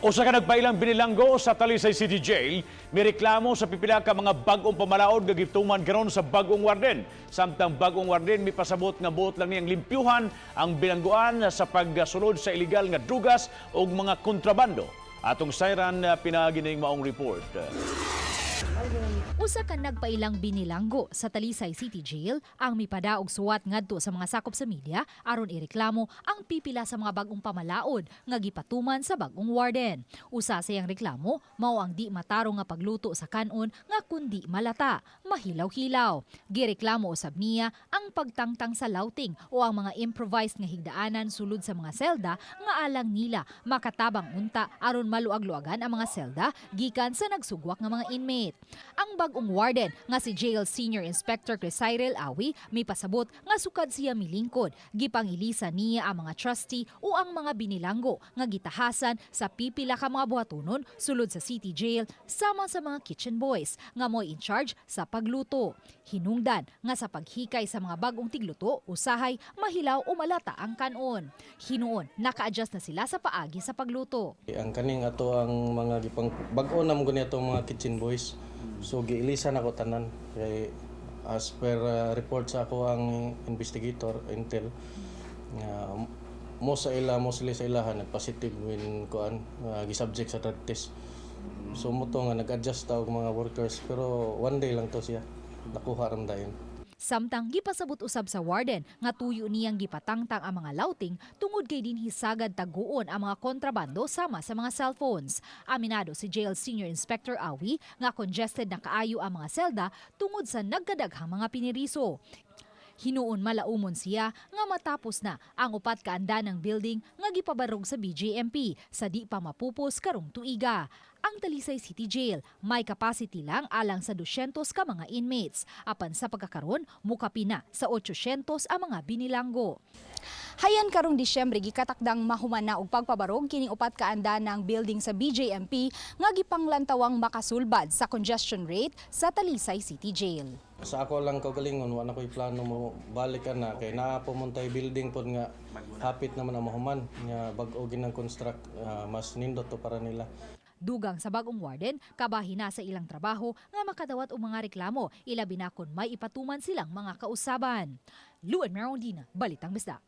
Usa ka nagpailang binilanggo sa Talisay City Jail, mireklamo sa pipila ka mga bag-ong pamalaod nga gituman karon sa bag-ong warden. Samtang bag-ong warden mipasabot nga buot lang niyang limpyuhan ang bilangguan sa pagsulod sa illegal nga drugas ug mga kontrabando. Atong sayran pinagining maong report. Usa ka nagpailang binilanggo sa Talisay City Jail ang mipadaog suwat ngadto sa mga sakop sa media aron ireklamo ang pipila sa mga bag-ong pamalaod nga gipatuman sa bag-ong warden. Usa sa iyang reklamo mao ang di matarong nga pagluto sa kanon nga kundi malata, mahilaw-hilaw. Gireklamo usab niya ang pagtangtang sa lauting o ang mga improvised nga higdaanan sulod sa mga selda nga alang nila makatabang unta aron maluag-luagan ang mga selda gikan sa nagsugwak nga mga inmate. Ang bag-ong warden nga si Jail Senior Inspector Chris Cyril Awi mipasabot nga sukad siya milingkod. Gipangilisa niya ang mga trustee o ang mga binilanggo nga gitahasan sa pipila ka mga buhatonon sulod sa city jail sama sa mga kitchen boys nga mo'y in charge sa pagluto. Hinungdan nga sa paghikay sa mga bagong tigluto, usahay mahilaw o malata ang kanon. Hinuon, naka-adjust na sila sa paagi sa pagluto. Ang kaning ato ang mga gipang bag-o na mo gani atong mga kitchen boys. So giilisan ako tanan kay as per report sa ako ang investigator intel nga mo sa ila, mostly sa ilahan nag-positive when kuan gisubject sa drug test. So mo to nga nag-adjust ta og mga workers, pero one day lang to siya nakuha ram dayon. Samtang gipasabot usab sa warden nga tuyo niyang gipatangtang ang mga lauting tungod kay dinhi sagad taguon ang mga kontrabando sama sa mga cellphones. Aminado si Jail Senior Inspector Awi nga congested na kaayo ang mga selda tungod sa nagkadaghang mga piniriso. Hinuon malaumon siya nga matapos na ang upat ka andanang building nga gipabarog sa BJMP sa di pa mapupos karong tuiga. Ang Talisay City Jail may capacity lang alang sa 200 ka mga inmates. Apan sa pagkakaron, mukapi na sa 800 ang mga binilanggo. Hayan karong Disyembre, gikatakdang mahuman na og pagpabarog kining upat ka andanang building sa BJMP nga gipanglantawang makasulbad sa congestion rate sa Talisay City Jail. Sa ako lang kaugalingon, wa na ko'y plano mo balik ka na kay naa po montay building pod nga hapit naman ang mahuman nga bag-o ginang construct, mas nindot to para nila. Dugang sa bagong warden, kabahin na sa ilang trabaho nga makadawat og mga reklamo, ilabi na kung may ipatuman silang mga kausaban. Luan Merondina, Balitang Bisdak.